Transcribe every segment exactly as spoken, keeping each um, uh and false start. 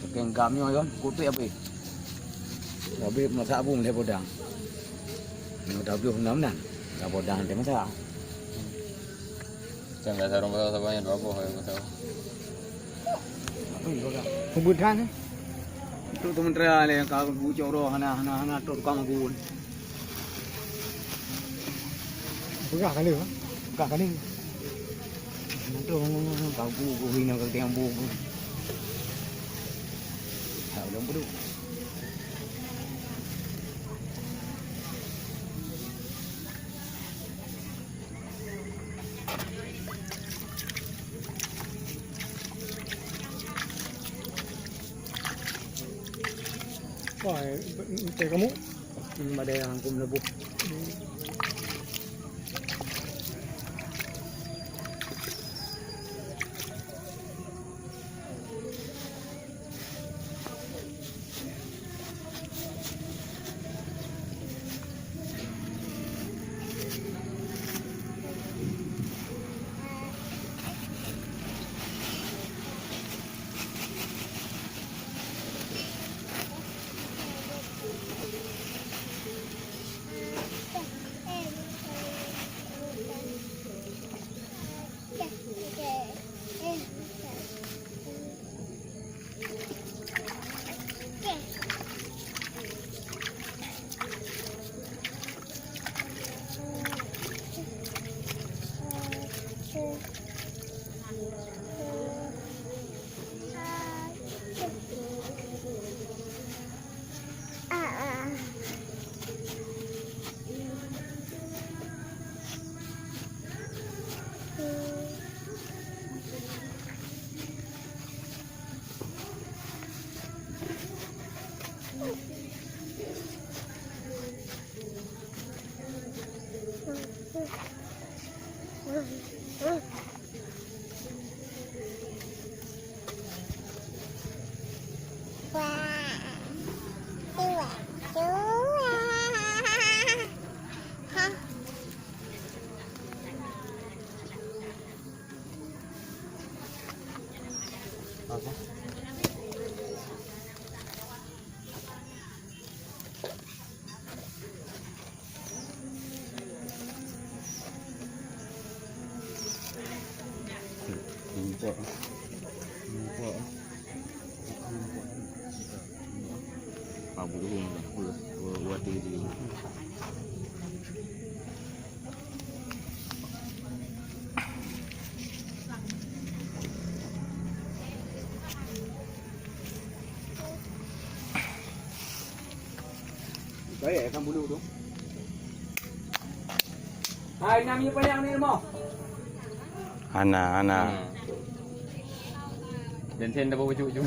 Tukang gam nyoe kan, kutek habéh. Habéh masak bung lé bodang. Nyoe dah bloh enam nan. Dah bodang dia masak. Macam dah sarung pasal saban nyan dua boh yang pasal. Apa ni kau dah? Pembunuhan. Untuk sementara lé ka bucok roh hana hana hana trok tukang magun. Peugah kali, ha? Peugah kali. Nanti orang ngomong, "Bagus, bagus, ini orang yang bagus." Tak boleh bodoh. Wah, eh, teh kamu? Hmm, ada yang aku melebuh. Mabuk dulu, mabuk. Wa-, wa-, Baik, akan bulu tu. Hai, nam ye panyang ni mo. Hana, hana. Dan sen dah bawa cucu.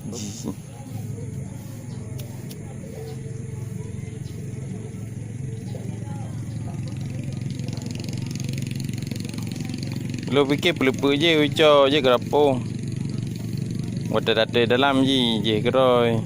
Ji. Lôn pike peuleupeue jih, uco jih keurapong. Watèe datèe dalam jih, jih keudroe.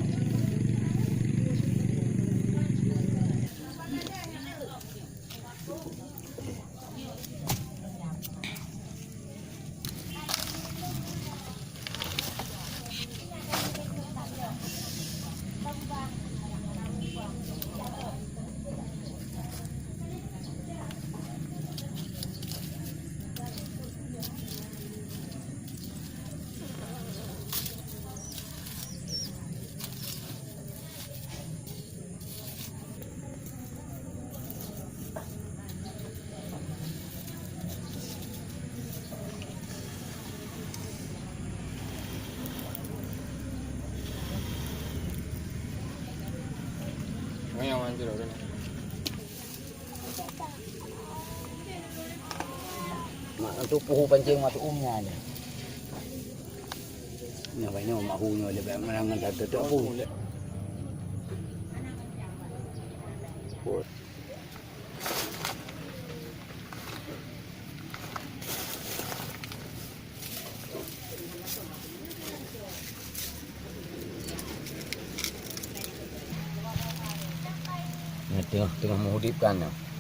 Mak tu puhu pancing mak tu umnya aja. Nyoe baik nyoe mak hu nyoe leubeh menang ngon satu tu hu. Nah, tengah, tengah mengudipkan nyoe.